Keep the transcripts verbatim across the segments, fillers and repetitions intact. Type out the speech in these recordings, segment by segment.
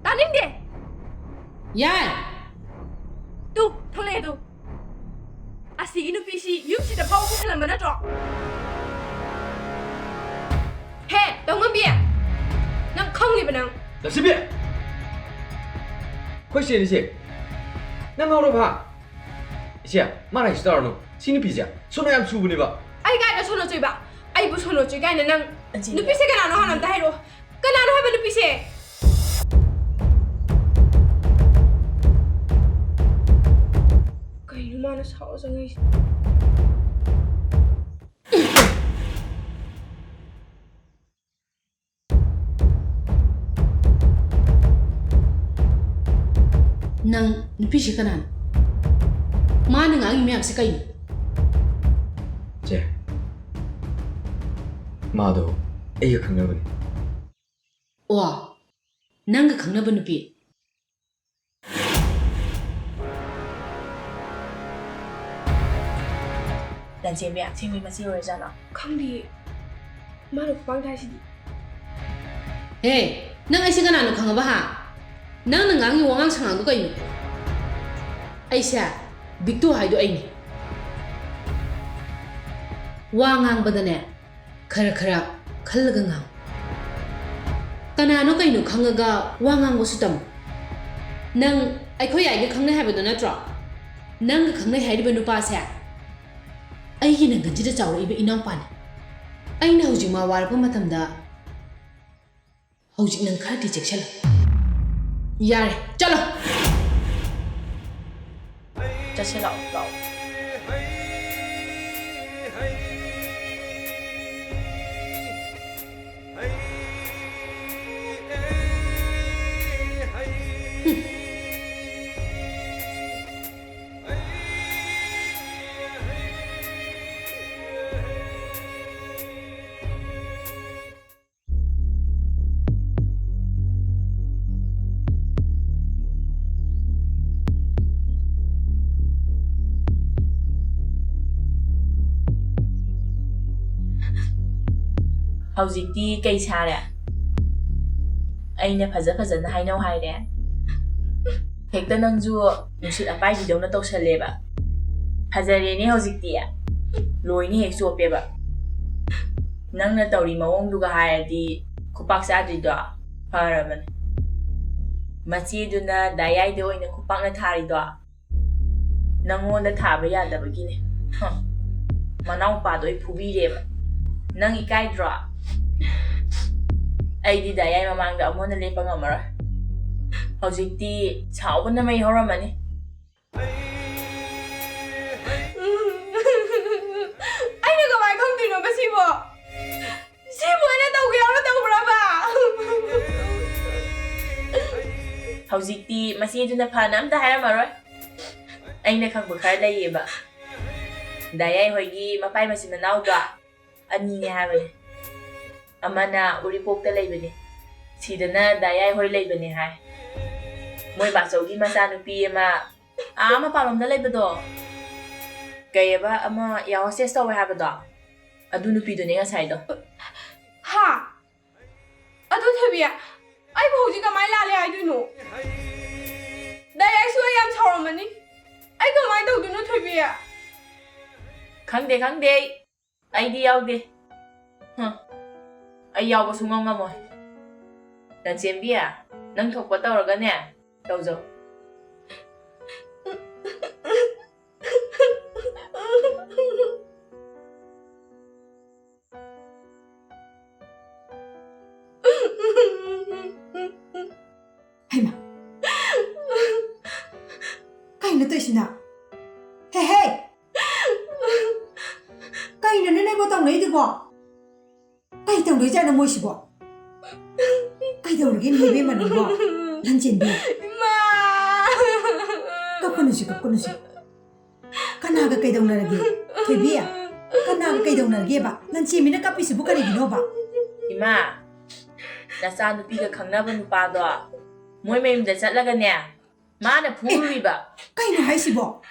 ꯇꯥꯅꯤꯡꯗꯦ꯫ ꯌꯥꯏ꯫ ꯇꯨ, ꯊꯣꯛꯂꯛꯑꯦ ꯇꯨ꯫ ꯑꯁꯤꯒꯤ ꯅꯨꯄꯤꯁꯤ ꯌꯨꯝꯁꯤꯗ ꯐꯥꯎ ꯄꯨꯁꯜꯂꯝꯕ ꯅꯠꯇ꯭ꯔꯣ? ꯍꯦ, ꯇꯧꯉꯝꯕꯤ! ꯅꯪ ꯈꯪꯂꯤꯕ ꯅꯪ? ꯂꯛꯁꯃꯤ! ꯑꯩꯈꯣꯏ ꯆꯦꯅꯤꯁꯦ꯫ ꯅꯪ ꯉꯥꯎꯔꯕ, ꯍꯥ? ꯏꯆꯦ, ꯃꯥꯅ ꯍꯥꯏꯁꯤ ꯇꯥꯔꯨꯅꯨ꯫ ꯁꯤ ꯅꯨꯄꯤꯁꯦ ꯁꯣꯅꯣ ꯌꯥꯝ ꯆꯨꯕꯅꯦꯕ꯫ ꯑꯩ ꯀꯥꯏꯗ ꯁꯣꯅꯣ ꯆꯨꯏꯕ? ꯑꯩꯕꯨ ꯁꯣꯅꯣ ꯆꯨꯏ ꯀꯥꯏꯅ ꯅꯪ? ꯑꯟꯖꯂꯤ꯫ ꯅꯨꯄꯤꯁꯦ ꯀꯅꯥꯅꯣ ꯍꯥꯟꯅ ꯑꯝꯇ ꯍꯥꯏꯔꯛꯑꯣ꯫ ꯀꯅꯥꯅꯣ ꯍꯥꯏꯕ ꯅꯨꯄꯤꯁꯦ? ꯀꯩꯅꯣ ꯃꯥꯅ ꯁꯥꯎꯔ ꯆꯪꯉꯛꯏꯁꯦ? ꯅꯪ ꯅꯨꯄꯤꯁꯤ ꯀꯅꯥꯅꯣ? ꯃꯥꯅ ꯉꯥꯡꯉꯤ ꯃꯌꯥꯝꯁꯦ ꯀꯩꯅꯣ? ꯆꯦ, ꯃꯥꯗꯣ ꯑꯩꯒ ꯈꯪꯅꯕꯅꯤ꯫ ꯑꯣ, ꯅꯪꯒ ꯈꯪꯅꯕ ꯅꯨꯄꯤ? ꯂꯟꯆꯦꯟꯕꯤ, ꯑꯁꯦꯡꯕꯩ ꯃꯆꯦ ꯑꯣꯏꯔꯖꯥꯠꯂꯣ? ꯈꯪꯗꯤꯌꯦ꯫ ꯃꯥꯅ ꯈꯨꯄꯥꯡ ꯊꯥꯏꯁꯤꯗꯤ꯫ ꯍꯦ, ꯅꯪ ꯑꯩꯁꯦ ꯀꯅꯥꯅꯣ ꯈꯪꯉꯕ ꯍꯥ? ꯅꯪꯅ ꯉꯥꯡꯉꯤ ꯋꯥꯉꯥꯡ ꯁꯉꯥꯡꯗꯣ ꯀꯩꯅꯣ? ꯑꯩꯁꯦ ꯕꯤꯛꯇꯨ ꯍꯥꯏꯗꯣ ꯑꯩꯅꯦ꯫ ꯋꯥ ꯉꯥꯡꯕꯗꯅꯦ, ꯈꯔ ꯈꯔ ꯈꯜꯂꯒ ꯉꯥꯡꯉꯨ꯫ ꯀꯅꯥꯅꯣ ꯀꯩꯅꯣ ꯈꯪꯉꯒ ꯋꯥ ꯉꯥꯡꯕꯁꯨ ꯇꯝꯃꯨ꯫ ꯅꯪ ꯑꯩꯈꯣꯏ ꯌꯥꯏꯒ ꯈꯪꯅꯩ ꯍꯥꯏꯕꯗꯣ ꯅꯠꯇ꯭ꯔꯣ? ꯅꯪꯒ ꯈꯪꯅꯩ ꯍꯥꯏꯔꯤꯕ ꯅꯨꯄꯥꯁꯦ ꯑꯩꯒꯤ ꯅꯪꯒꯟꯁꯤꯗ ꯆꯥꯎꯔꯛꯏꯕ ꯏꯅꯥꯎꯄꯥꯅꯤ꯫ ꯑꯩꯅ ꯍꯧꯖꯤꯛ ꯃꯥ ꯋꯥꯔꯛꯄ ꯃꯇꯝꯗ ꯍꯧꯖꯤꯛ ꯅꯪ ꯈꯔꯗꯤ ꯆꯦꯛꯁꯤꯜꯂꯨ꯫ ꯌꯥꯔꯦ, ꯆꯠꯂꯣ꯫ ꯆꯠꯁꯤ ꯂꯥꯛꯑꯣ, ꯂꯥꯛꯑꯣ꯫ ꯍꯧꯖꯤꯛꯇꯤ ꯀꯩ ꯁꯥꯔꯦ? ꯑꯩꯅ ꯐꯖ ꯐꯖꯅ ꯍꯥꯏꯅꯧ ꯍꯥꯏꯔꯦ꯫ ꯍꯦꯛꯇ ꯅꯪꯁꯨ ꯅꯨꯡꯁꯤꯠ ꯑꯄꯥꯏꯕꯤꯗꯧꯅ ꯇꯧꯁꯜꯂꯦꯕ꯫ ꯐꯖꯔꯦꯅꯦ ꯍꯧꯖꯤꯛꯇꯤ꯫ ꯂꯣꯏꯅ ꯍꯦꯛ ꯆꯣꯞꯄꯦꯕ꯫ ꯅꯪꯅ ꯇꯧꯔꯤ ꯃꯑꯣꯡꯗꯨꯒ ꯍꯥꯏꯔꯗꯤ ꯈꯨꯄꯥꯛ ꯆꯥꯗ꯭ꯔꯤꯗꯣ ꯐꯔꯕꯅꯦ꯫ ꯃꯆꯦꯗꯨꯅ ꯗꯥꯌꯥꯏꯗ ꯑꯣꯏꯅ ꯈꯨꯄꯥꯛꯅ ꯊꯥꯔꯤꯗꯣ ꯅꯪꯉꯣꯟꯗ ꯊꯥꯕ ꯌꯥꯗꯕꯒꯤꯅꯦ꯫ ꯍꯝ꯫ ꯃꯅꯥꯎꯄꯥꯗꯣ ꯑꯩ ꯐꯨꯕꯤꯔꯦꯕ꯫ ꯅꯪ ꯏꯀꯥꯏꯗ꯭ꯔꯣ? ꯑꯩꯗꯤ ꯗꯥꯌꯥꯏ ꯃꯃꯥꯡꯗ ꯑꯃꯨꯛ ꯍꯟꯅ ꯂꯦꯞꯄ ꯉꯝꯃꯔꯣꯏ꯫ ꯍꯧꯖꯤꯛꯇꯤ ꯁꯥꯎꯕꯅ ꯃꯩ ꯍꯧꯔꯝꯃꯅꯤ꯫ ꯑꯩꯅ ꯀꯃꯥꯏ ꯈꯪꯗꯣꯏꯅꯣ ꯃꯁꯤꯕꯣ? ꯁꯤꯕꯨ ꯑꯩꯅ ꯇꯧꯒꯦ ꯌꯥꯎꯅ ꯇꯧꯕ꯭ꯔꯕ? ꯍꯧꯖꯤꯛꯇꯤ ꯃꯆꯦꯗꯨꯅ ꯐꯅ ꯑꯝꯇ ꯍꯥꯏꯔꯝꯃꯔꯣꯏ꯫ ꯑꯩꯅ ꯈꯪꯕ ꯈꯔ ꯂꯩꯌꯦꯕ꯫ ꯗꯥ ꯌꯥꯏ ꯍꯣꯏꯒꯤ ꯃꯄꯥꯏ ꯃꯆꯤꯟ ꯃꯅꯥꯎꯗꯣ ꯑꯅꯤꯅꯦ ꯍꯥꯏꯕꯅꯦ꯫ ꯑꯃꯅ ꯎꯔꯤꯄꯣꯛꯇ ꯂꯩꯕꯅꯦ, ꯁꯤꯗꯅ ꯗꯥ ꯌꯥꯏ ꯍꯣꯏ ꯂꯩꯕꯅꯦ ꯍꯥꯏ꯫ ꯃꯣꯏ ꯕꯥꯆꯧꯒꯤ ꯃꯆꯥꯅꯨꯄꯤ ꯑꯃ ꯑꯥ ꯃꯄꯥꯟꯂꯣꯝꯗ ꯂꯩꯕꯗꯣ, ꯀꯩꯑꯕ, ꯑꯃ air hostess ꯇꯧꯋꯦ ꯍꯥꯏꯕꯗꯣ, ꯑꯗꯨ ꯅꯨꯄꯤꯗꯨꯅꯦ ꯉꯁꯥꯏꯗꯣ꯫ ꯍꯥ? ꯑꯗꯨ ꯊꯣꯏꯕꯤ, ꯑꯩꯕꯨ ꯍꯧꯖꯤꯛ ꯀꯃꯥꯏꯅ ꯂꯥꯜꯂꯦ ꯍꯥꯏꯗꯣꯏꯅꯣ? ꯗꯥꯏꯔꯦꯛꯁꯨ ꯑꯩ ꯌꯥꯝ ꯁꯥꯎꯔꯝꯃꯅꯤ꯫ ꯑꯩ ꯀꯃꯥꯏꯅ ꯇꯧꯗꯣꯏꯅꯣ ꯊꯣꯏꯕꯤ? ꯈꯪꯗꯦ, ꯈꯪꯗꯦ, ꯑꯩ ꯑꯩꯗꯤ ꯌꯥꯎꯗꯦ꯫ ꯍ, ꯑꯩ ꯌꯥꯎꯕ ꯁꯨꯡꯉꯝ ꯉꯝꯃꯣꯏ꯫ ꯂꯟꯆꯦꯟꯕꯤ, ꯅꯪ ꯊꯣꯛꯄ ꯇꯧꯔꯒꯅꯦ, ꯇꯧꯖꯧ꯫ ꯍꯩꯃꯥ! ꯀꯩꯅꯣ ꯇꯧꯏꯁꯤꯅ? ꯍꯦ, ꯍꯦ! ꯀꯩꯅꯣꯅꯦ ꯅꯣꯏꯕꯣ ꯇꯧꯅꯩꯗꯨꯕꯣ? ꯀꯩ ꯇꯧꯅꯩꯖꯥꯠꯅꯣ ꯃꯣꯏꯁꯤꯕꯣ? ꯀꯩꯗꯧꯔꯒꯦ ꯏꯕꯦꯝꯃ ꯅꯪꯕꯣ? ꯂꯟꯆꯦꯟꯕꯤ꯫ ꯏꯃꯥ! ꯀꯞꯀꯅꯨꯁꯦ, ꯀꯞꯀꯅꯨꯁꯦ꯫ ꯀꯅꯥꯒ ꯀꯩꯗꯧꯅꯔꯒꯦ? ꯊꯣꯏꯕꯤ, ꯀꯅꯥꯒ ꯀꯩꯗꯧꯅꯔꯒꯦꯕ? ꯂꯟꯆꯦꯟꯕꯤꯅ ꯀꯞꯄꯤꯁꯤꯕꯨ ꯀꯔꯤꯒꯤꯅꯣꯕ? ꯏꯃꯥ, ꯅꯆꯥꯅꯨꯄꯤꯒ ꯈꯪꯅꯕ ꯅꯨꯄꯥꯗꯣ ꯃꯣꯏ ꯃꯌꯨꯝꯗ ꯆꯠꯂꯒꯅꯦ, ꯃꯥꯅ ꯐꯨꯔꯨꯔꯤꯕ꯫ ꯀꯩꯅꯣ ꯍꯥꯏꯁꯤꯕꯣ?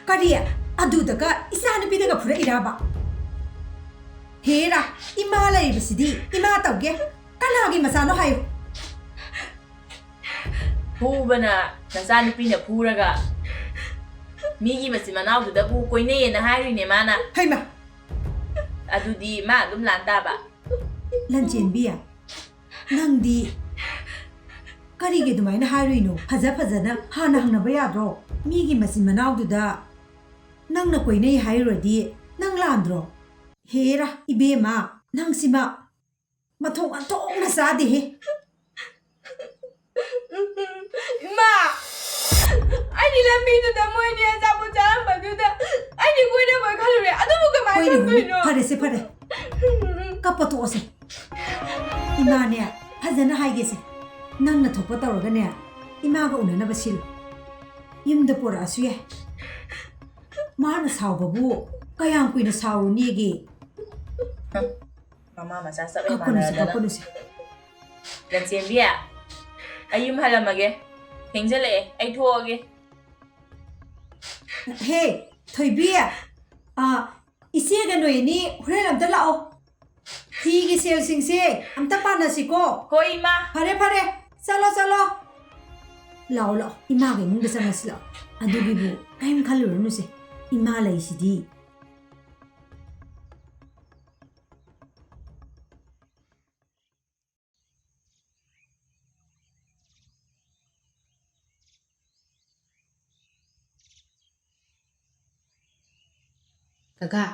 ꯀꯔꯤ? ꯑꯗꯨꯗꯒ ꯏꯆꯥꯅꯨꯄꯤꯗꯒ ꯐꯨꯔꯛꯏꯔꯕ? ꯍꯦꯔꯥ, ꯏꯃꯥ ꯂꯩꯔꯤꯕꯁꯤꯗꯤ ꯏꯃꯥ ꯇꯧꯒꯦ꯫ ꯀꯅꯥꯒꯤ ꯃꯆꯥꯅꯣ ꯍꯥꯏꯌꯨ? ꯐꯨꯕꯅ ꯅꯆꯥꯅꯨꯄꯤꯅ ꯐꯨꯔꯒ ꯃꯤꯒꯤ ꯃꯆꯤꯟ ꯃꯅꯥꯎꯗꯨꯗꯕꯨ ꯀꯣꯏꯅꯩꯌꯦꯅ ꯍꯥꯏꯔꯨꯏꯅꯦ ꯃꯥꯅ꯫ ꯍꯩꯃꯥ! ꯑꯗꯨꯗꯤ ꯃꯥ ꯑꯗꯨꯝ ꯂꯥꯟ ꯇꯥꯕ꯫ ꯂꯟꯆꯦꯟꯕꯤ, ꯅꯪꯗꯤ ꯀꯔꯤꯒꯤ ꯑꯗꯨꯃꯥꯏꯅ ꯍꯥꯏꯔꯨꯏꯅꯣ? ꯐꯖ ꯐꯖꯅ ꯍꯥꯟꯅ ꯍꯪꯅꯕ ꯌꯥꯗ꯭ꯔꯣ? ꯃꯤꯒꯤ ꯃꯆꯤꯟ ꯃꯅꯥꯎꯗꯨꯗ ꯅꯪꯅ ꯀꯣꯏꯅꯩ ꯍꯥꯏꯔꯨꯔꯗꯤ ꯅꯪ ꯂꯥꯟꯗ꯭ꯔꯣ? ꯍꯦꯔꯥ, ꯏꯕꯦꯝꯃ, ꯅꯪꯁꯤꯃ ꯃꯊꯣꯡ ꯃꯊꯣꯡꯅ ꯆꯥꯗꯦꯍꯦ꯫ ꯏꯃꯥ! ꯑꯩꯗꯤ ꯂꯝꯕꯤꯗꯨꯗ ꯃꯣꯏꯅꯤ ꯑꯆꯥꯄꯣꯠ ꯆꯥꯔꯝꯕꯗꯨꯗ ꯑꯩꯗꯤ ꯀꯣꯏꯔꯝꯃꯣꯏ ꯈꯜꯂꯨꯔꯦ꯫ ꯑꯗꯨꯕꯨ ꯀꯃꯥꯏꯅ ꯍꯣꯏꯅꯦ, ꯍꯣꯏꯅꯦ, ꯈꯪꯗꯣꯏꯅꯣ? ꯐꯔꯦꯁꯦ, ꯐꯔꯦ꯫ ꯀꯞꯄ ꯇꯣꯛꯑꯁꯦ꯫ ꯏꯃꯥꯅꯦ, ꯐꯖꯅ ꯍꯥꯏꯒꯦꯁꯦ꯫ ꯅꯪꯅ ꯊꯣꯛꯄ ꯇꯧꯔꯒꯅꯦ, ꯏꯃꯥꯒ ꯎꯅꯅꯕ ꯁꯤꯜꯂꯨ꯫ ꯌꯨꯝꯗ ꯄꯣꯔꯛꯑꯁꯨ ꯌꯥꯏ꯫ ꯃꯥꯅ ꯁꯥꯎꯕꯕꯨ ꯀꯌꯥꯝ ꯀꯨꯏꯅ ꯁꯥꯎꯔꯨꯅꯦꯒꯦ? ꯃꯃꯥ ꯃꯆꯥ ꯆꯞ ꯍꯦꯛ ꯀꯞꯀꯅꯨꯁꯦ, ꯃꯥꯟꯅꯔꯗꯅ꯫ ꯀꯞꯀꯅꯨꯁꯦ꯫ ꯂꯟꯆꯦꯟꯕꯤ, ꯑꯩ ꯌꯨꯝ ꯍꯜꯂꯝꯃꯒꯦ꯫ ꯊꯦꯡꯖꯜꯂꯛꯑꯦ, ꯑꯩ ꯊꯣꯛꯑꯒꯦ꯫ ꯍꯦ, ꯊꯣꯏꯕꯤ, ꯑ, ꯏꯆꯦꯒ ꯅꯣꯏ ꯑꯅꯤ ꯍꯣꯔꯦꯟ ꯑꯝꯇ ꯂꯥꯛꯑꯣ꯫ ꯐꯤꯒꯤ ꯁꯦꯜꯁꯤꯡꯁꯦ ꯑꯝꯇ ꯄꯥꯟꯅꯁꯤꯀꯣ꯫ ꯍꯣꯏ, ꯏꯃꯥ꯫ ꯐꯔꯦ, ꯐꯔꯦ, ꯆꯠꯂꯣ, ꯆꯠꯂꯣ꯫ ꯂꯥꯛꯑꯣ, ꯂꯥꯛꯑꯣ, ꯏꯃꯥꯒ ꯏꯃꯨꯡꯗ ꯆꯪꯉꯁꯤ ꯂꯥꯛꯑꯣ꯫ ꯑꯗꯨꯒꯤꯕꯨ ꯀꯔꯤꯝ ꯈꯜꯂꯨꯔꯅꯨꯁꯦ, ꯏꯃꯥ ꯂꯩꯁꯤꯗꯤ꯫ ꯀꯀꯥ,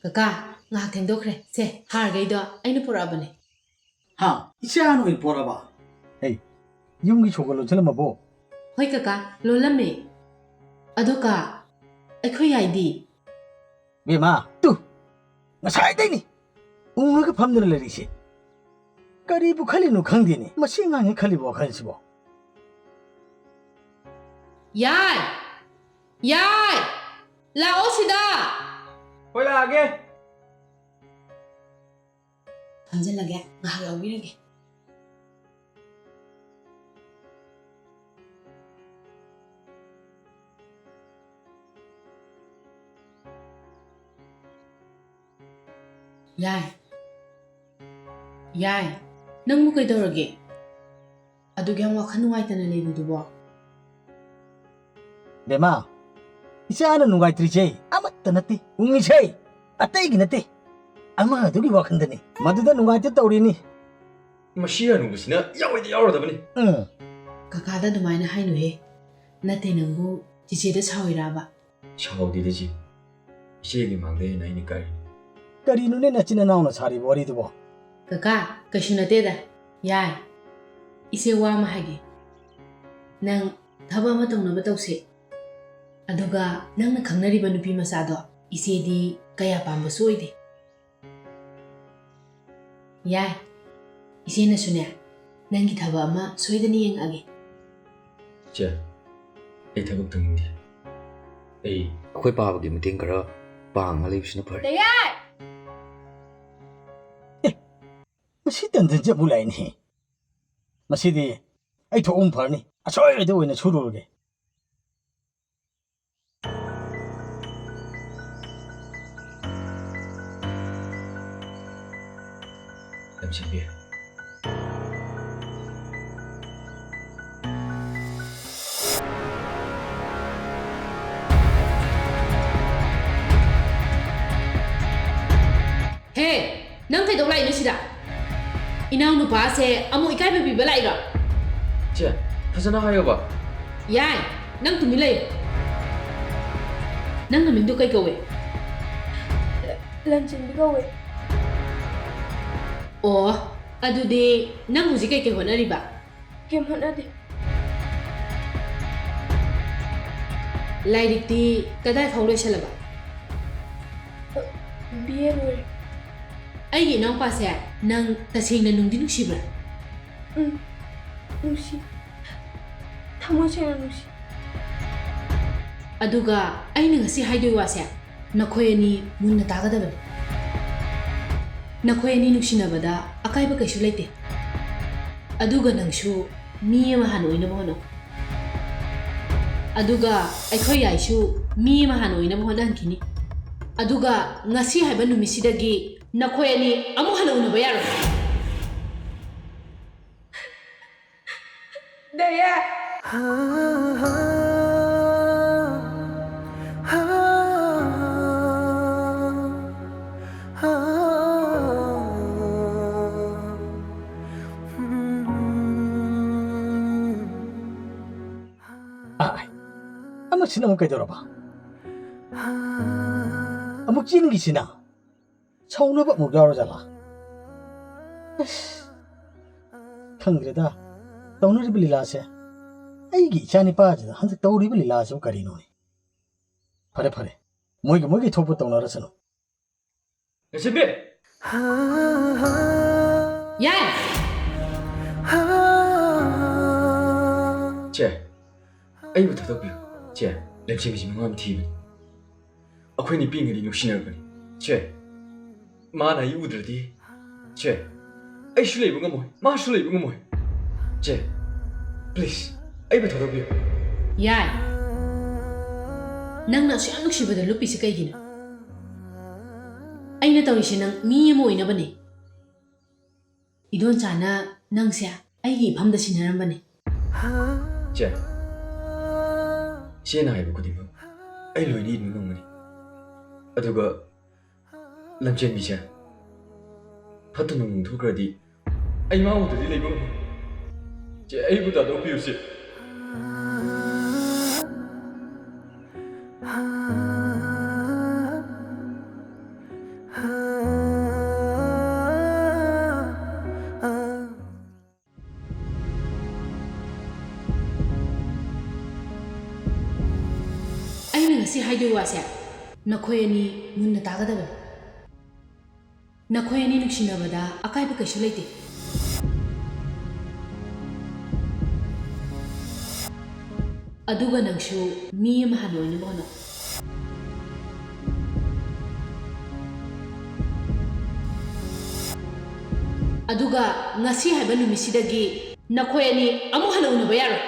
ꯀꯀꯥ, ꯉꯥꯏꯍꯥꯛ ꯊꯦꯡꯗꯣꯛꯈ꯭ꯔꯦ꯫ ꯁꯦ, ꯍꯥꯔꯈꯩꯗꯣ ꯑꯩꯅ ꯄꯨꯔꯛꯑꯕꯅꯦ꯫ ꯍꯥ? ꯏꯆꯥꯅ ꯑꯣꯏꯅ ꯄꯣꯔꯛꯑꯕ? ꯍꯩ, ꯌꯨꯝꯒꯤ ꯁꯣꯒ ꯂꯣꯟꯁꯤꯜꯂꯝꯃꯕꯣ? ꯍꯣꯏ ꯀꯀꯥ, ꯂꯣꯜꯂꯝꯃꯦ꯫ ꯑꯗꯣ ꯀꯥ, ꯑꯩꯈꯣꯏ ꯌꯥꯏꯗꯤ? ꯕꯦꯝꯃ, ꯇꯨ, ꯉꯁꯥꯏꯗꯩꯅꯤ ꯎꯪꯉꯒ ꯐꯝꯗꯨꯅ ꯂꯩꯔꯤꯁꯦ꯫ ꯀꯔꯤꯕꯨ ꯈꯜꯂꯤꯅꯣ ꯈꯪꯗꯦꯅꯦ, ꯃꯁꯤ ꯑꯉꯥꯡꯁꯤ ꯈꯜꯂꯤꯕ ꯋꯥꯈꯜꯁꯤꯕꯣ꯫ ꯌꯥꯏ! ꯌꯥꯏ! ꯂꯥꯛꯑꯣ ꯁꯤꯗ! ꯍꯣꯏ, ꯂꯥꯛꯑꯒꯦ꯫ ꯐꯝꯖꯜꯂꯒꯦ, ꯉꯥꯏꯍꯥꯛ ꯌꯥꯎꯕꯤꯔꯒꯦ꯫ ꯌꯥꯏ꯫ ꯌꯥꯏ꯫ ꯅꯪꯕꯨ ꯀꯩꯗꯧꯔꯒꯦ? ꯑꯗꯨꯛ ꯌꯥꯝ ꯋꯥꯈꯜ ꯅꯨꯡꯉꯥꯏꯇꯅ ꯂꯩꯕꯗꯨꯕꯣ? ꯕꯦꯝꯃ, ꯏꯆꯥꯅ ꯅꯨꯡꯉꯥꯏꯇ꯭ꯔꯤꯁꯦ ꯑꯃꯠꯇ ꯅꯠꯇꯦ꯫ ꯎꯪꯉꯤꯁꯦ ꯑꯇꯩꯒꯤ ꯅꯠꯇꯦ, ꯑꯃꯗꯨꯒꯤ ꯋꯥꯈꯜꯗꯅꯤ꯫ ꯃꯗꯨꯗ ꯅꯨꯡꯉꯥꯏꯇ ꯇꯧꯔꯤꯅꯤ꯫ ꯃꯁꯤ ꯍꯅꯨꯕꯁꯤꯅ ꯌꯥꯎꯔꯣꯏꯗ ꯌꯥꯎꯔꯣꯏꯗꯕꯅꯤ꯫ ꯎꯝ꯫ ꯀꯀꯥꯗ ꯑꯗꯨꯃꯥꯏꯅ ꯍꯥꯏꯅꯨꯍꯦ꯫ ꯅꯠꯇꯦ, ꯅꯪꯕꯨ ꯆꯤꯆꯦꯗ ꯁꯥꯎꯔꯤꯔꯥꯕ? ꯁꯥꯎꯗꯦꯗ ꯆꯦ꯫ ꯏꯆꯦꯒꯤ ꯃꯥꯡꯗ ꯍꯦꯟꯅ ꯑꯩꯅ ꯀꯥꯏꯔꯤꯅꯤ꯫ ꯀꯔꯤꯅꯣꯅꯦ ꯅꯆꯤꯟ ꯅꯅꯥꯎꯅ ꯁꯥꯔꯤꯕ ꯋꯥꯔꯤꯗꯨꯕꯣ? ꯀꯀꯥ, ꯀꯩꯁꯨ ꯅꯠꯇꯦꯗ꯫ ꯌꯥꯏ꯫ ꯏꯆꯦ ꯋꯥ ꯑꯃ ꯍꯥꯏꯒꯦ꯫ ꯅꯪ ꯊꯕꯛ ꯑꯃ ꯇꯧꯅꯕ ꯇꯧꯁꯦ꯫ ꯑꯗꯨꯒ ꯅꯪꯅ ꯈꯪꯅꯔꯤꯕ ꯅꯨꯄꯤ ꯃꯆꯥꯗꯣ ꯏꯆꯦꯗꯤ ꯀꯌꯥ ꯄꯥꯝꯕꯁꯨ ꯑꯣꯏꯗꯦ꯫ ꯌꯥꯏ꯫ ꯏꯆꯦꯅꯁꯨꯅꯦ, ꯅꯪꯒꯤ ꯊꯕꯛ ꯑꯃ ꯁꯣꯏꯗꯅ ꯌꯦꯡꯉꯛꯑꯒꯦ꯫ ꯆꯦ, ꯑꯩ ꯊꯕꯛ ꯇꯧꯅꯤꯡꯗꯦ꯫ ꯑꯩ ꯑꯩꯈꯣꯏ ꯄꯥꯕꯒꯤ ꯃꯇꯦꯡ ꯈꯔ ꯄꯥꯡꯉ ꯂꯩꯕꯁꯤꯅ ꯐꯔꯦ꯫ ꯗꯌꯥꯏ! ꯑꯦ, ꯃꯁꯤ ꯇꯟꯖꯟꯁꯦ ꯑꯃꯨꯛ ꯂꯥꯛꯏꯅꯦ꯫ ꯃꯁꯤꯗꯤ ꯑꯩ ꯊꯣꯛꯐꯝ ꯐꯔꯅꯤ꯫ ꯑꯁꯣꯏꯕꯗ ꯑꯣꯏꯅ ꯁꯨꯔꯨꯔꯒꯦ꯫ ꯂꯝꯁꯤꯟꯕꯤ꯫ ꯍꯦ, ꯅꯪ ꯀꯩꯗꯧ ꯂꯥꯛꯏꯅꯣ ꯁꯤꯗ? ꯏꯅꯥꯎꯅꯨꯄꯥꯁꯦ ꯑꯃꯨꯛ ꯏꯀꯥꯏꯕ ꯄꯤꯕ ꯂꯥꯛꯏꯔꯣ? ꯆꯦ, ꯐꯖꯅ ꯍꯥꯏꯌꯣꯕ꯫ ꯌꯥꯏ, ꯅꯪ ꯇꯨꯃꯤꯟ ꯂꯩꯌꯨ꯫ ꯅꯪ ꯅꯃꯤꯡꯗꯣ ꯀꯩ ꯀꯧꯋꯦ? ꯂꯟꯆꯦꯟꯕꯤ ꯀꯧꯋꯦ꯫ ꯑꯣ, ꯑꯗꯨꯗꯤ ꯅꯪ ꯍꯧꯖꯤꯛ ꯀꯩꯀꯩ ꯍꯣꯠꯅꯔꯤꯕ? ꯀꯩꯝ ꯍꯣꯠꯅꯗꯦ꯫ ꯂꯥꯏꯔꯤꯛꯇꯤ ꯀꯗꯥꯏ ꯐꯥꯎ ꯂꯣꯏꯁꯜꯂꯕ? ꯕꯤ ꯑꯦ ꯂꯣꯏꯔꯦ꯫ ꯑꯩꯒꯤ ꯏꯅꯥꯎꯄꯥꯁꯦ ꯅꯪ ꯇꯁꯦꯡꯅ ꯅꯨꯡꯗꯤ ꯅꯨꯡꯁꯤꯕ꯭ꯔꯥ? ꯎꯝ, ꯅꯨꯡꯁꯤ꯫ ꯊꯃꯣꯏ ꯁꯦꯡꯅ ꯅꯨꯡꯁꯤ꯫ ꯑꯗꯨꯒ ꯑꯩꯅ ꯉꯁꯤ ꯍꯥꯏꯗꯣꯏ ꯋꯥꯁꯦ ꯅꯈꯣꯏ ꯑꯅꯤ ꯃꯨꯟꯅ ꯇꯥꯒꯗꯕꯅꯤ꯫ ꯅꯈꯣꯏ ꯑꯅꯤ ꯅꯨꯡꯁꯤꯅꯕꯗ ꯑꯀꯥꯏꯕ ꯀꯩꯁꯨ ꯂꯩꯇꯦ꯫ ꯑꯗꯨꯒ ꯅꯪꯁꯨ ꯃꯤ ꯑꯃ ꯍꯥꯟꯅ ꯑꯣꯏꯅꯕ ꯍꯣꯠꯅꯧ꯫ ꯑꯗꯨꯒ ꯑꯩꯈꯣꯏ ꯌꯥꯏꯁꯨ ꯃꯤ ꯑꯃ ꯍꯥꯟꯅ ꯑꯣꯏꯅꯕ ꯍꯣꯠꯅꯍꯟꯈꯤꯅꯤ꯫ ꯑꯗꯨꯒ ꯉꯁꯤ ꯍꯥꯏꯕ ꯅꯨꯃꯤꯠꯁꯤꯗꯒꯤ ꯅꯈꯣꯏ ꯑꯅꯤ ꯑꯃꯨꯛ ꯍꯟꯅ ꯎꯅꯕ ꯌꯥꯔꯣꯏ꯫ ꯗꯌꯥ! ꯑꯥꯏ, ꯑꯃꯁꯤꯅ ꯑꯃꯨꯛ ꯀꯩꯗꯧꯔꯕ? ꯑꯃꯨꯛ ꯆꯦꯟꯈꯤꯁꯤꯅ? ꯁꯥꯎꯅꯕ ꯑꯃꯨꯛ ꯌꯥꯎꯔꯖꯥꯠꯂꯥ? ꯑꯁ, ꯈꯪꯗ꯭ꯔꯦꯗ, ꯇꯧꯅꯔꯤꯕ ꯂꯤꯂꯥꯁꯦ꯫ ꯑꯩꯒꯤ ꯏꯆꯥ ꯅꯤꯄꯥꯁꯤꯗ ꯍꯟꯗꯛ ꯇꯧꯔꯤꯕ ꯂꯤꯂꯥꯁꯤꯕꯨ ꯀꯔꯤꯅꯣꯅꯦ? ꯐꯔꯦ, ꯐꯔꯦ, ꯃꯣꯏꯒꯤ, ꯃꯣꯏꯒꯤ ꯊꯣꯛꯄ ꯇꯧꯅꯔꯁꯅꯨ꯫ ꯂꯟꯆꯦꯟꯕꯤ! ꯌꯥꯏ! ꯆꯦ, ꯑꯩꯕꯨ ꯊꯥꯗꯣꯛꯄꯤꯌꯨ꯫ ꯆꯦ, ꯂꯝꯖꯦꯟꯕꯤꯁꯤ ꯃꯉꯥ ꯑꯃ ꯊꯤꯕꯅꯤ꯫ ꯑꯩꯈꯣꯏꯅꯤ ꯄꯤꯛꯏꯉꯩꯗꯒꯤ ꯅꯨꯡꯁꯤꯅꯔꯛꯄꯅꯤ꯫ ꯆꯦ, ꯃꯥꯅ ꯑꯩ ꯎꯗ꯭ꯔꯗꯤ, ꯆꯦ, ꯑꯩꯁꯨ ꯂꯩꯕ ꯉꯝꯃꯣꯏ, ꯃꯥꯁꯨ ꯂꯩꯕ ꯉꯝꯃꯣꯏ꯫ ꯆꯦ, please, ꯑꯩꯕꯨ ꯊꯥꯗꯣꯛꯄꯤꯌꯨ꯫ ꯌꯥꯏ꯫ ꯅꯪꯅ ꯑꯁꯨꯛ ꯌꯥꯝ ꯅꯨꯡꯁꯤꯕꯗ ꯂꯨꯞꯄꯤꯁꯤ ꯀꯩꯒꯤꯅꯣ? ꯑꯩꯅ ꯇꯧꯔꯤꯁꯤ ꯅꯪ ꯃꯤ ꯑꯃ ꯑꯣꯏꯅꯕꯅꯦ꯫ ꯏꯗꯣꯟꯆꯥꯅ ꯅꯪꯁꯦ ꯑꯩꯒꯤ ꯏꯐꯝꯗ ꯁꯤꯟꯅꯔꯝꯕꯅꯦ꯫ ꯆꯦ, ꯏꯆꯦꯅ ꯍꯥꯏꯕ ꯈꯨꯗꯤꯡꯃꯛ ꯑꯩ ꯂꯣꯏꯅ ꯏꯟꯕ ꯉꯝꯒꯅꯤ꯫ ꯑꯗꯨꯒ ꯂꯝꯖꯦꯟꯕꯤꯁꯦ ꯐꯠꯇꯅ ꯅꯣꯡꯊꯣꯛꯈ꯭ꯔꯗꯤ ꯑꯩ ꯃꯥ ꯎꯗ꯭ꯔꯗꯤ ꯂꯩꯕ ꯉꯝꯃꯣꯏ꯫ ꯆꯦ, ꯑꯩꯕꯨ ꯊꯥꯗꯣꯛꯄꯤꯌꯨ, ꯆꯦ꯫ ꯑꯩꯅ ꯉꯁꯤ ꯍꯥꯏꯗꯣꯏ ꯋꯥꯁꯦ ꯅꯈꯣꯏ ꯑꯅꯤ ꯃꯨꯟꯅ ꯇꯥꯒꯗꯕꯅꯤ꯫ ꯅꯈꯣꯏ ꯑꯅꯤ ꯅꯨꯡꯁꯤꯅꯕꯗ ꯑꯀꯥꯏꯕ ꯀꯩꯁꯨ ꯂꯩꯇꯦ꯫ ꯑꯗꯨꯒ ꯅꯪꯁꯨ ꯃꯤ ꯑꯃ ꯍꯥꯟꯅ ꯑꯣꯏꯅꯕ ꯍꯣꯠꯅꯧ꯫ ꯑꯗꯨꯒ ꯉꯁꯤ ꯍꯥꯏꯕ ꯅꯨꯃꯤꯠꯁꯤꯗꯒꯤ ꯅꯈꯣꯏ ꯑꯅꯤ ꯑꯃꯨꯛ ꯍꯟꯅ ꯎꯅꯕ ꯌꯥꯔꯣꯏ꯫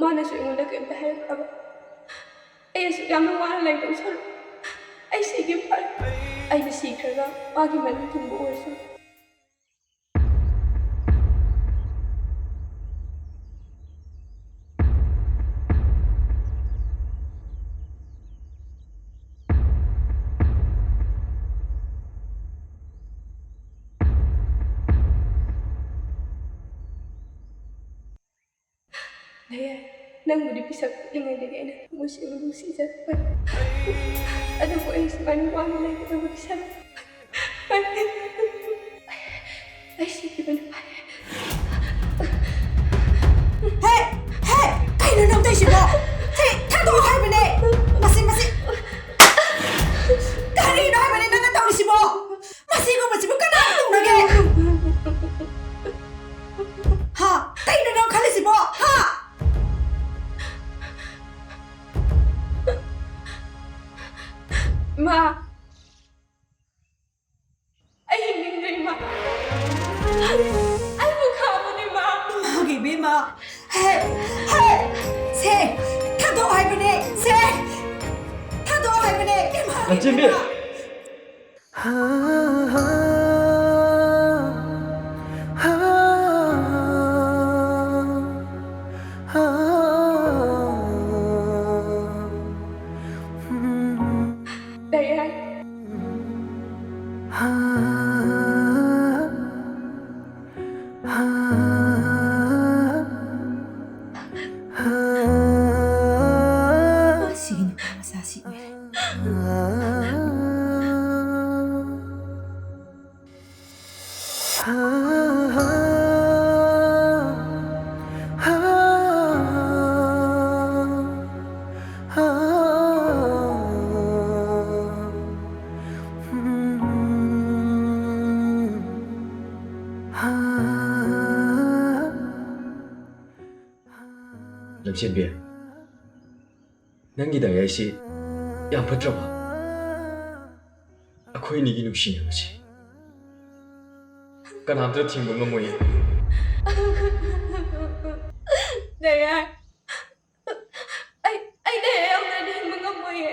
ꯃꯥꯅꯁꯨ ꯑꯩꯉꯣꯟꯗ ꯀꯩꯝꯇ ꯍꯥꯏꯔꯛꯇꯕ꯫ ꯑꯩ ꯑꯁꯨꯛ ꯌꯥꯝꯅ ꯋꯥꯅ ꯂꯩꯗꯧ ꯁꯔꯨꯛ ꯑꯩ ꯁꯤꯒꯤ ꯐꯔꯦ꯫ ꯑꯩꯅ ꯁꯤꯈ꯭ꯔꯒ ꯃꯥꯒꯤ ꯃꯅꯤꯡ ꯊꯨꯡꯕ ꯑꯣꯏꯔꯁꯨ꯫ ꯅꯌꯥꯏ, ꯅꯪꯕꯨꯗꯤ ꯄꯤꯁꯛ ꯄꯤꯛꯂꯤꯉꯩꯗꯒꯤ ꯑꯩꯅ ꯊꯃꯣꯏ ꯁꯦꯡꯅ ꯅꯨꯡꯁꯤꯖꯔꯛꯄꯅꯤ꯫ ꯑꯗꯨꯕꯨ ꯑꯩ ꯁꯨꯃꯥꯏꯅ ꯋꯥꯅ ꯂꯩꯒꯗꯕꯒꯤ ꯁꯔꯨꯛ ꯑꯩ ꯁꯤꯈꯤꯕꯅ ꯐꯩ꯫ ꯍꯦ! ꯍꯦ! ꯀꯩꯅꯣ ꯅꯪ ꯇꯧꯔꯤꯁꯤꯕꯣ? ꯁꯤ ꯊꯥꯗꯣꯛꯑꯣ ꯍꯥꯏꯕꯅꯦ! ꯃꯁꯤ, ꯃꯁꯤ! ꯀꯔꯤꯅꯣ ꯍꯥꯏꯕꯅꯦ ꯅꯪꯅ ꯇꯧꯔꯤꯁꯤꯕꯣ? ꯃꯁꯤꯒꯨꯝꯕꯁꯤꯕꯨ ꯀꯅꯥꯅ ꯇꯧꯅꯒꯦ? ꯍꯥ? ꯀꯩꯅꯣ ꯅꯪ ꯈꯜꯂꯤꯁꯤꯕꯣ? ꯍꯥ? ꯃꯥ, ꯑꯩ ꯍꯤꯡꯅꯤꯡꯗ꯭ꯔꯦ, ꯏꯃꯥ꯫ ꯑꯩꯕꯨ ꯈꯥꯝꯃꯨꯅꯦ, ꯏꯃꯥ꯫ ꯏꯃꯥꯒꯤ ꯏꯕꯦꯝꯃ꯫ ꯍꯦ, ꯍꯦ, ꯁꯦ, ꯊꯥꯗꯣꯛꯑꯣ ꯍꯥꯏꯕꯅꯦ, ꯁꯦ꯫ ꯊꯥꯗꯣꯛꯑꯣ ꯍꯥꯏꯕꯅꯦ, ꯏꯃꯥꯒꯤ ꯂꯟꯆꯦꯟꯕꯤ! ꯏꯕꯦꯝꯃ꯫ ꯗꯌꯥꯟ꯫ ꯁꯤꯒꯤ ꯅꯨꯄꯥ ꯃꯆꯥꯁꯤ ꯑꯣꯏꯔꯦ꯫ ꯂꯝꯆꯦꯟꯕꯤ, ꯅꯪꯒꯤ ꯗꯥꯏꯔꯥꯏꯁꯤ ꯌꯥꯝ ꯐꯠꯇ꯭ꯔꯕ? ꯑꯩꯈꯣꯏ ꯑꯅꯤꯒꯤ ꯅꯨꯡꯁꯤꯅꯕꯁꯤ ꯀꯅꯥꯝꯇ ꯊꯤꯡꯕ ꯉꯝꯃꯣꯏꯌꯦ꯫ ꯗꯌꯥꯟ, ꯑꯩ, ꯑꯩ ꯗꯌꯥꯟ ꯌꯥꯎꯗ꯭ꯔꯗꯤ ꯍꯤꯡꯕ ꯉꯝꯃꯣꯏꯌꯦ꯫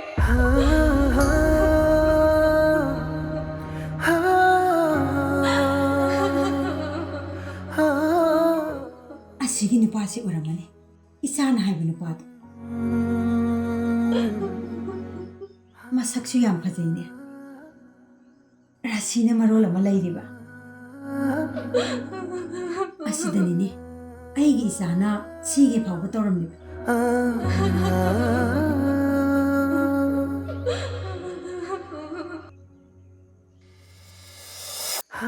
ꯑꯁꯤꯒꯤ ꯅꯨꯄꯥꯁꯤ ꯑꯣꯏꯔꯝꯃꯅꯤ, ꯏꯆꯥꯅ ꯍꯥꯏꯕ ꯅꯨꯄꯥꯗꯣ꯫ ꯃꯁꯛꯁꯨ ꯌꯥꯝ ꯐꯖꯩꯅꯦ꯫ ꯔꯥꯁꯤꯅ ꯃꯔꯣꯜ ꯑꯃ ꯂꯩꯔꯤꯕ꯫ ꯑꯁꯤꯗꯅꯤꯅꯦ ꯑꯩꯒꯤ ꯏꯆꯥꯅ ꯁꯤꯒꯦ ꯐꯥꯎꯕ ꯇꯧꯔꯝꯃꯤꯕ꯫ ꯆꯦ,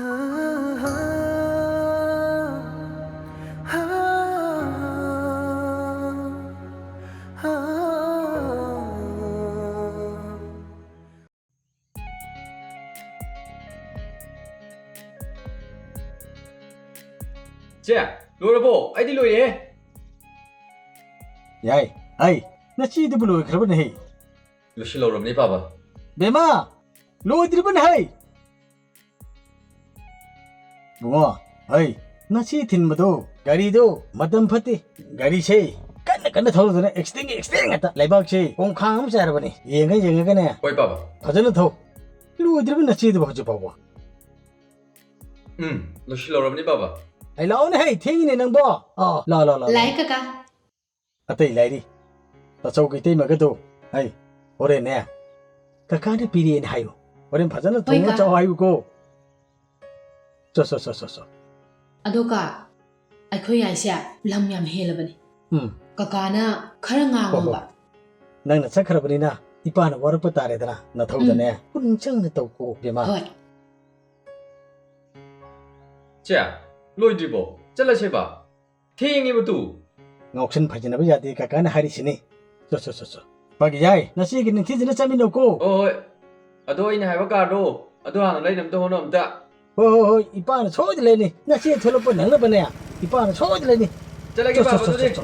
ꯂꯣꯏꯔꯕꯣ? ꯑꯩꯗꯤ ꯂꯣꯏꯔꯦꯍꯦ꯫ ꯌꯥꯏ꯫ ꯍꯩ, ꯅꯆꯦꯗꯨꯕꯨ ꯂꯣꯏꯈ꯭ꯔꯕꯅꯦꯍꯦ꯫ ꯂꯣꯏꯁꯤꯜꯍꯧꯔꯕꯅꯤ, ꯄꯥꯕ꯫ ꯕꯦꯃꯥ, ꯂꯣꯏꯗ꯭ꯔꯤꯕꯅꯦ ꯍꯩ꯫ ꯕꯨꯡꯉꯣ, ꯍꯩ, ꯅꯆꯦ ꯊꯤꯟꯕꯗꯣ, ꯒꯥꯔꯤꯗꯣ ꯃꯇꯝ ꯐꯠꯇꯦ꯫ ꯒꯥꯔꯤꯁꯦ ꯀꯟꯅ ꯀꯟꯅ ꯊꯧꯔꯗꯅ accident ꯒꯤ accident ꯉꯥꯛꯇ꯫ ꯂꯩꯕꯥꯛꯁꯦ ꯈꯣꯡꯈꯥꯡ ꯑꯃ ꯆꯥꯏꯔꯕꯅꯤ꯫ ꯌꯦꯡꯉ ꯌꯦꯡꯉꯒꯅꯦ꯫ ꯍꯣꯏ, ꯄꯥꯕ꯫ ꯐꯖꯅ ꯊꯧ꯫ ꯂꯣꯏꯗ꯭ꯔꯤꯕ ꯅꯆꯦꯗꯨꯕꯨ ꯍꯧꯖꯤꯛ ꯐꯥꯎꯕ꯫ ꯎꯝ, ꯂꯣꯏꯁꯤꯜꯍꯧꯔꯕꯅꯤ, ꯄꯥꯕ꯫ ꯑꯩ ꯂꯥꯛꯑꯣꯅꯦ ꯍꯩ, ꯊꯦꯡꯉꯤꯅꯦ ꯅꯪꯕꯣ꯫ ꯑꯥ, ꯂꯥꯛꯑꯣ, ꯂꯥꯛꯑꯣ, ꯂꯥꯛꯑꯣ꯫ ꯂꯥꯛꯑꯦ, ꯀꯀꯥ꯫ ꯑꯇꯩ ꯂꯥꯏꯔꯤ꯫ ꯇꯥꯆꯧꯒꯤ ꯏꯇꯩꯃꯒꯗꯣ, ꯍꯩ, ꯍꯣꯔꯦꯟꯅꯦ, ꯀꯀꯥꯅ ꯄꯤꯔꯛꯑꯦꯅ ꯍꯥꯏꯌꯨ꯫ ꯍꯣꯔꯦꯟ ꯐꯖꯅ ꯍꯣꯏ, ꯊꯣꯡꯉ ꯀꯥ꯫ ꯆꯥꯎ ꯍꯥꯏꯌꯨꯀꯣ꯫ ꯆꯣ, ꯆꯣ, ꯆꯣ, ꯆꯣ, ꯆꯣ꯫ ꯑꯗꯣ ꯀꯥ, ꯑꯩꯈꯣꯏ ꯌꯥꯏꯁꯦ ꯂꯝ ꯌꯥꯝ ꯍꯦꯜꯂꯕꯅꯤ꯫ ꯎꯝ꯫ ꯀꯀꯥꯅ ꯈꯔ ꯍꯣ, ꯍꯣ꯫ ꯉꯥꯡꯉꯣꯕ꯫ ꯅꯪꯅ ꯆꯠꯈ꯭ꯔꯕꯅꯤꯅ ꯏꯄꯥꯅ ꯋꯥꯔꯛꯄ ꯇꯥꯔꯦꯗꯅ, ꯅꯊꯧꯗꯅꯦ꯫ ꯎꯝ꯫ ꯄꯨꯛꯅꯤꯡ ꯆꯪꯅ ꯇꯧꯀꯣ, ꯕꯦꯃꯥ꯫ ꯍꯣꯏ꯫ ꯆꯦ, ꯂꯣꯏꯗ꯭ꯔꯤꯕꯣ? ꯆꯠꯂꯁꯦꯕ꯫ ꯊꯦꯡꯉꯦꯕ ꯇꯨ꯫ ꯉꯥꯎꯁꯟ ꯐꯩꯖꯅꯕ ꯌꯥꯗꯦ, ꯀꯀꯥꯅ ꯍꯥꯏꯔꯤꯁꯤꯅꯤ꯫ ꯆꯣ, ꯆꯣ, ꯆꯣ, ꯆꯣ꯫ ꯄꯥꯒꯤ ꯌꯥꯏ, ꯅꯆꯦꯒꯤ ꯅꯤꯡꯊꯤꯖꯅ ꯆꯠꯃꯤꯟꯅꯧꯀꯣ꯫ ꯍꯣꯏ, ꯍꯣꯏ꯫ ꯑꯗꯣ ꯑꯩꯅ ꯍꯥꯏꯕ ꯀꯥꯔꯗꯣ, ꯑꯗꯨ ꯍꯥꯟꯅ ꯂꯩꯅꯕꯗ ꯍꯣꯠꯅꯧ ꯑꯝꯇ꯫ ꯍꯣꯏ, ꯍꯣꯏ, ꯍꯣꯏ, ꯏꯄꯥꯅ ꯁꯣꯏꯗꯅ ꯂꯩꯅꯤ꯫ ꯅꯆꯦ ꯊꯣꯛꯂꯛꯄ ꯅꯪꯅꯕꯅꯦ, ꯏꯄꯥꯅ ꯁꯣꯏꯗꯅ ꯂꯩꯅꯤ꯫ ꯆꯠꯂꯒꯦ, ꯆꯣ, ꯆꯣ, ꯄꯥꯕ, ꯆꯣ, ꯆꯣ, ꯑꯗꯨꯗꯤ꯫ ꯆꯣ꯫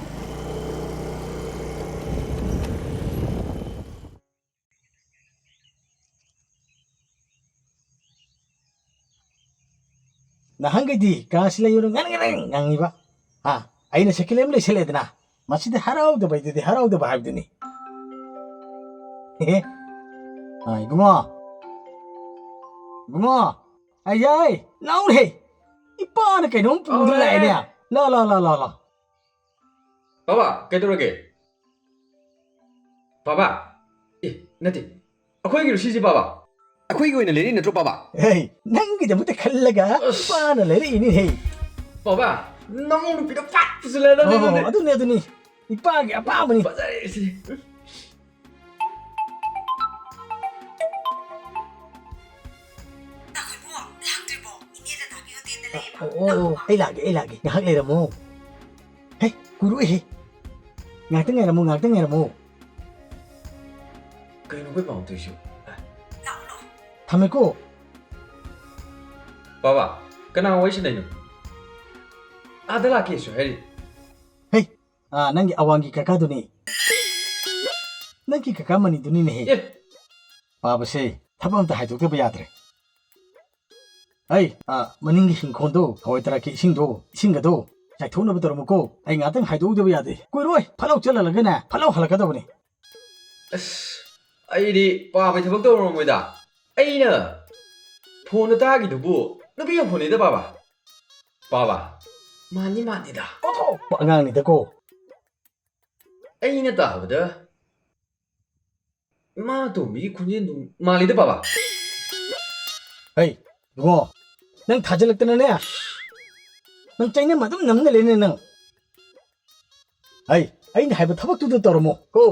ꯅꯍꯥꯟꯈꯩꯗꯤ ꯀꯥꯁꯤ ꯂꯩꯌꯨꯅ ꯉꯟ ꯉꯟ ꯉꯪꯉꯤꯕ꯫ ꯍꯥ? ꯑꯩꯅ ꯁꯦꯀꯦꯟ ꯑꯃ ꯂꯩꯁꯜꯂꯦꯗꯅ, ꯃꯁꯤꯗꯤ ꯍꯔꯥꯎꯗꯕ ꯍꯥꯏꯗꯨꯗꯤ ꯍꯔꯥꯎꯗꯕ ꯍꯥꯏꯕꯗꯨꯅꯤ꯫ ꯍꯦ? ꯑ, ꯏꯕꯨꯡꯉꯣ꯫ ꯏꯕꯨꯡꯉꯣ꯫ ꯑꯩ ꯌꯥꯏ, ꯂꯥꯎꯅꯦꯍꯦ꯫ ꯏꯄꯥꯅ ꯀꯩꯅꯣꯝ ꯄꯨꯗꯅ ꯂꯥꯛꯑꯦꯅꯦ꯫ ꯂꯥꯎ, ꯂꯥꯎ, ꯂꯥꯎ, ꯂꯥꯎ, ꯂꯥꯎ꯫ ꯕꯥꯕꯥ, ꯀꯩꯗꯧꯔꯒꯦ? ꯕꯥꯕꯥ꯫ ꯑꯦ, ꯅꯠꯇꯦ꯫ ꯑꯩꯈꯣꯏꯒꯤꯔꯣ ꯁꯤꯁꯦ, ꯕꯥꯕꯥ? ꯑꯩꯈꯣꯏꯒꯤ ꯑꯣꯏꯅ ꯂꯩꯔꯛꯏ ꯅꯠꯇ꯭ꯔꯣ, ꯕꯥꯕꯥ? ꯍꯦ, ꯅꯪꯒꯤꯗꯃꯛꯇ ꯈꯜꯂꯒ ꯑꯁ꯫ ꯏꯄꯥꯅ ꯂꯩꯔꯛꯏꯅꯤꯍꯦ꯫ ꯕꯥꯕꯥ, ꯅꯃꯧ ꯅꯨꯄꯤꯗꯣ ꯄꯥꯛ ꯄꯨꯁꯤꯜꯂꯦ, ꯑꯣ, ꯅꯪꯅꯅꯦ꯫ ꯑꯗꯨꯅꯤ, ꯑꯗꯨꯅꯤ꯫ ꯏꯄꯥꯒꯤ ꯑꯄꯥꯝꯕꯅꯤ꯫ ꯐꯖꯔꯦ ꯁꯤꯗꯤ꯫ ꯂꯥꯛꯈ꯭ꯔꯤꯕꯣ? ꯂꯥꯛꯇ꯭ꯔꯤꯕꯣ? ꯑꯣ, ꯑꯣ, ꯑꯣ, ꯑꯩ ꯂꯥꯛꯑꯒꯦ, ꯑꯩ ꯂꯥꯛꯑꯒꯦ꯫ ꯉꯥꯏꯍꯥꯛ ꯂꯩꯔꯝꯃꯣ꯫ ꯍꯦ, ꯀꯨꯏꯔꯣꯏꯍꯦ꯫ ꯉꯥꯏꯍꯥꯛꯇꯪ ꯉꯥꯏꯔꯝꯃꯣ, ꯉꯥꯏꯍꯥꯛꯇꯪ ꯉꯥꯏꯔꯝꯃꯣ꯫ ꯀꯩꯅꯣ ꯑꯩꯈꯣꯏ ꯄꯥꯎ ꯇꯧꯔꯤꯁꯤꯕꯨ? ꯊꯝꯃꯦꯀꯣ꯫ ꯕꯥꯕꯥ, ꯀꯅꯥ ꯋꯥꯔꯤ ꯁꯥꯟꯅꯩꯅꯣ? ꯑꯥꯗ ꯂꯥꯛꯀꯦꯁꯨ ꯍꯥꯏꯔꯤ꯫ ꯍꯦ, ꯑꯥ, ꯅꯪꯒꯤ ꯑꯋꯥꯡꯒꯤ ꯀꯀꯥꯗꯨꯅꯤ꯫ ꯅꯪꯒꯤ ꯀꯀꯥ ꯃꯅꯤꯗꯨꯅꯤꯅꯦꯍꯦ꯫ ꯑꯦ꯫ ꯄꯥꯕꯁꯦ ꯊꯕꯛ ꯑꯝꯇ ꯍꯥꯏꯗꯣꯛꯇꯕ ꯌꯥꯗ꯭ꯔꯦ꯫ ꯑꯩ, ꯑꯥ, ꯃꯅꯤꯡꯒꯤ ꯍꯤꯡꯈꯣꯜꯗꯣ, ꯍꯋꯥꯏ ꯊꯔꯥꯛꯀꯤ ꯏꯁꯤꯡꯗꯣ, ꯏꯁꯤꯡꯒꯗꯣ ꯆꯥꯏꯊꯣꯛꯅꯕ ꯇꯧꯔꯝꯃꯨꯀꯣ꯫ ꯑꯩ ꯉꯥꯛꯇꯪ ꯍꯥꯏꯗꯣꯛꯎꯗꯕ ꯌꯥꯗꯦ꯫ ꯀꯨꯏꯔꯣꯏ, ꯐꯠ ꯂꯥꯎ ꯆꯠꯍꯜꯂꯒꯅꯦ, ꯐꯠ ꯂꯥꯎ ꯍꯜꯂꯛꯀꯗꯕꯅꯤ꯫ ꯑꯁ, ꯑꯩꯗꯤ ꯄꯥꯕꯩ ꯊꯕꯛ ꯇꯧꯔꯝꯃꯣꯏꯗ꯫ ꯑꯩꯅ ꯐꯣꯟꯗ ꯇꯥꯈꯤꯗꯨꯕꯨ ꯅꯨꯄꯤ ꯃꯈꯣꯟꯅꯤꯗ, ꯄꯥꯕ꯫ ꯄꯥꯕ, ꯃꯥꯟꯗꯤ ꯃꯥꯟꯗꯦꯗ꯫ ꯑꯣꯟꯊꯣꯛꯄ ꯑꯉꯥꯡꯅꯤꯗꯀꯣ꯫ ꯑꯩꯅ ꯇꯥꯕꯗ ꯏꯃꯥ ꯇꯣꯝꯕꯤꯒꯤ ꯈꯣꯟꯖꯦꯜꯗꯨ ꯃꯥꯜꯂꯤꯗ, ꯄꯥꯕ꯫ ꯍꯩ, ꯏꯕꯨꯡꯉꯣ, ꯅꯪ ꯊꯥꯖꯤꯜꯂꯛꯇꯅꯅꯦ, ꯅꯪ ꯆꯩꯅꯝ ꯑꯗꯨꯝ ꯅꯝꯅ ꯂꯩꯅꯦ ꯅꯪ꯫ ꯍꯩ, ꯑꯩꯅ ꯍꯥꯏꯕ ꯊꯕꯛꯇꯨꯗ ꯇꯧꯔꯝꯃꯣ ꯀꯣ꯫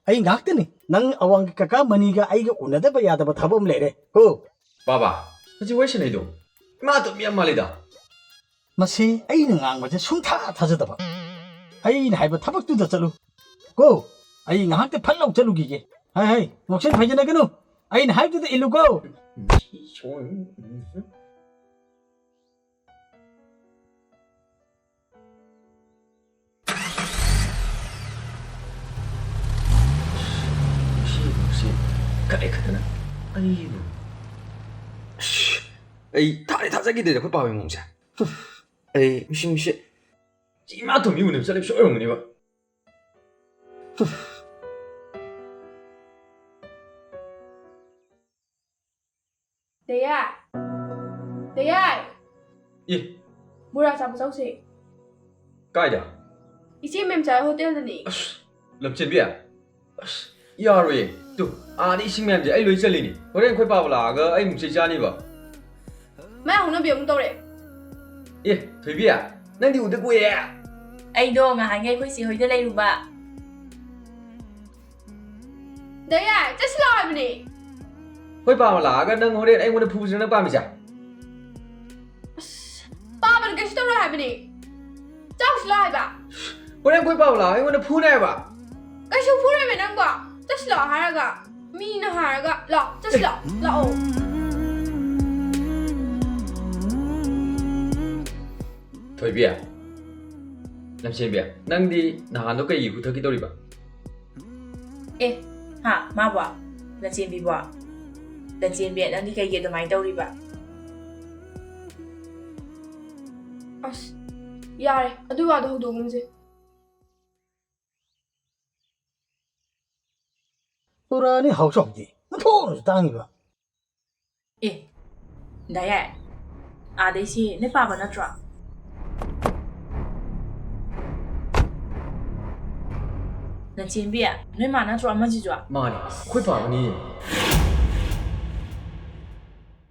ꯑꯩ ꯉꯥꯛꯇꯅꯤ, ꯅꯪ ꯑꯋꯥꯡꯒꯤ ꯀꯀꯥ ꯃꯅꯤꯒ ꯑꯩꯒ ꯎꯅꯗꯕ ꯌꯥꯗꯕ ꯊꯕꯛ ꯑꯃ ꯂꯩꯔꯦ ꯀꯣ꯫ ꯕꯥꯕꯥ, ꯍꯧꯖꯤꯛ ꯋꯥꯔꯤ ꯁꯥꯟꯅꯩꯗꯣ ꯏꯃꯥ ꯇꯣꯝꯕꯤ ꯌꯥꯝ ꯃꯥꯜꯂꯤꯗ꯫ ꯃꯁꯤ ꯑꯩꯅ ꯉꯥꯡꯕꯁꯦ ꯁꯨꯡꯊꯥ ꯊꯥꯖꯗꯕ꯫ ꯑꯩꯅ ꯍꯥꯏꯕ ꯊꯕꯛꯇꯨꯗ ꯆꯠꯂꯨ ꯀꯣ꯫ ꯑꯩ ꯉꯥꯏꯍꯥꯛꯇ ꯐꯠ ꯂꯥꯎ ꯆꯠꯂꯨꯈꯤꯒꯦ꯫ ꯍꯥꯏ, ꯍꯥꯏ, ꯉꯥꯎꯁꯟ ꯐꯩꯖꯅꯒꯅꯨ꯫ ꯑꯩꯅ ꯍꯥꯏꯕꯗꯨꯗ ꯏꯜꯂꯨꯀꯣ꯫ ꯁꯤ, ꯁꯤ ꯀꯔꯤ ꯈꯛꯇꯅ ꯑꯩꯕꯨ? ꯑꯁ, ꯑꯩ ꯊꯥꯗꯤ ꯊꯥꯖꯈꯤꯗꯦꯗ ꯑꯩꯈꯣꯏ ꯄꯥꯕꯒꯤ ꯃꯑꯣꯡꯁꯦ꯫ ꯑꯩ ꯃꯤꯁꯤ, ꯃꯤꯁꯤ꯫ ꯁꯤ ꯏꯃꯥ ꯇꯣꯝꯕꯤ ꯎꯅꯕ ꯆꯠꯂꯤꯕꯁꯨ ꯑꯣꯏꯔꯝꯒꯅꯤꯕ꯫ ꯗꯌꯥꯏ! ꯗꯌꯥꯏ! ꯑꯦ! ꯕꯣꯔꯥ ꯆꯥꯕ ꯆꯧꯁꯦ꯫ ꯀꯥꯏꯗ? ꯏꯆꯦ ꯃꯦꯝꯆꯥ ꯍꯣꯇꯦꯜꯗꯅꯤ꯫ ꯑꯁ, ꯂꯝꯆꯦꯟꯕꯤ? ꯑꯁ, ꯌꯥꯔꯣꯏꯌꯦ꯫ ꯇꯨ, ꯑꯥꯗ ꯏꯁꯤꯡ ꯃꯌꯥꯝꯁꯦ ꯑꯩ ꯂꯣꯏ ꯆꯜꯂꯤꯅꯤ꯫ ꯍꯣꯔꯦꯟ ꯑꯩꯈꯣꯏ ꯄꯥꯕ ꯂꯥꯛꯑꯒ ꯑꯩ ꯑꯃꯨꯛ ꯆꯩ ꯆꯥꯅꯤꯕ꯫ ꯃꯌꯥ ꯍꯧꯅꯕꯤ ꯑꯃꯨꯛ ꯇꯧꯔꯦ꯫ ꯑꯦ, ꯊꯣꯏꯕꯤ, ꯅꯪꯗꯤ ꯎꯗ ꯀꯨꯏꯔꯦ꯫ ꯑꯩꯗꯣ ꯉꯍꯥꯟꯒꯩ ꯑꯩꯈꯣꯏ ꯆꯦ ꯍꯣꯏꯗ ꯂꯩꯔꯨꯕ꯫ ꯗꯌꯥꯏ, ꯆꯠꯁꯤ ꯂꯥꯛꯑꯣ ꯍꯥꯏꯕꯅꯦ꯫ ꯑꯩꯈꯣꯏ ꯄꯥꯕ ꯂꯥꯛꯑꯒ ꯅꯪ ꯍꯣꯔꯦꯟ ꯑꯩꯉꯣꯟꯗ ꯐꯨꯕꯁꯤꯔ ꯅꯪ ꯄꯥꯝꯃꯤꯁꯦ? ꯑꯁ, ꯄꯥꯕꯅ ꯀꯩꯁꯨ ꯇꯧꯔꯣꯏ ꯍꯥꯏꯕꯅꯦ꯫ ꯆꯥꯎꯁꯤ ꯂꯥꯛꯑꯣ ꯍꯥꯏꯕ꯫ ꯍꯣꯔꯦꯟ ꯑꯩꯈꯣꯏ ꯄꯥꯕ ꯂꯥꯛꯑꯣ ꯑꯩꯉꯣꯟꯗ ꯐꯨꯅꯦ ꯍꯥꯏꯕ꯫ ꯀꯩꯁꯨ ꯐꯨꯔꯣꯏꯃꯦ ꯅꯪꯕꯣ꯫ ꯆꯠꯁꯤ ꯂꯥꯛꯑꯣ ꯍꯥꯏꯔꯒ꯫ ꯃꯤꯅ ꯍꯥꯏꯔꯒ ꯂꯥꯛꯑꯣ꯫ ꯆꯠꯁꯤ ꯂꯥꯛꯑꯣ꯫ ꯂꯥꯛꯑꯣ꯫ ꯊꯣꯏꯕꯤ, ꯂꯝꯆꯦꯟꯕꯤ, ꯅꯪꯗꯤ ꯅꯍꯥꯟꯗꯣ ꯀꯩꯒꯤ ꯍꯨ ꯊꯛꯈꯤꯗꯧꯔꯤꯕ? ꯑꯦ, ꯍꯥ, ꯃꯥꯕꯣ? ꯂꯟꯆꯦꯟꯕꯤꯕꯣ? ꯂꯟꯆꯦꯟꯕꯤ, ꯅꯪꯗꯤ ꯀꯩꯒꯤ ꯑꯗꯨꯃꯥꯏꯅ ꯇꯧꯔꯤꯕ? ꯑꯁ, ꯌꯥꯔꯦ, ꯑꯗꯨ ꯋꯥꯗꯣ ꯍꯧꯗꯣꯛꯑꯒꯨꯝꯁꯦ꯫ ꯄꯨꯔꯥꯅꯤ ꯍꯥꯎꯁ ꯑꯣꯐ ꯗꯤ ꯃꯊꯣꯡꯁꯨ ꯇꯥꯡꯉꯤꯕ꯫ ꯑꯦ, ꯗꯥꯌꯥꯏ, ꯑꯥꯗꯩꯁꯤ ꯅꯣꯏ ꯄꯥꯕ ꯅꯠꯇ꯭ꯔꯣ? ꯅꯆꯦꯟꯕꯤ, ꯅꯣꯏ ꯃꯥ ꯅꯠꯇ꯭ꯔꯣ ꯑꯃꯁꯤꯁꯨ? ꯃꯥꯅꯦ, ꯑꯩꯈꯣꯏ ꯄꯥꯕꯅꯤ꯫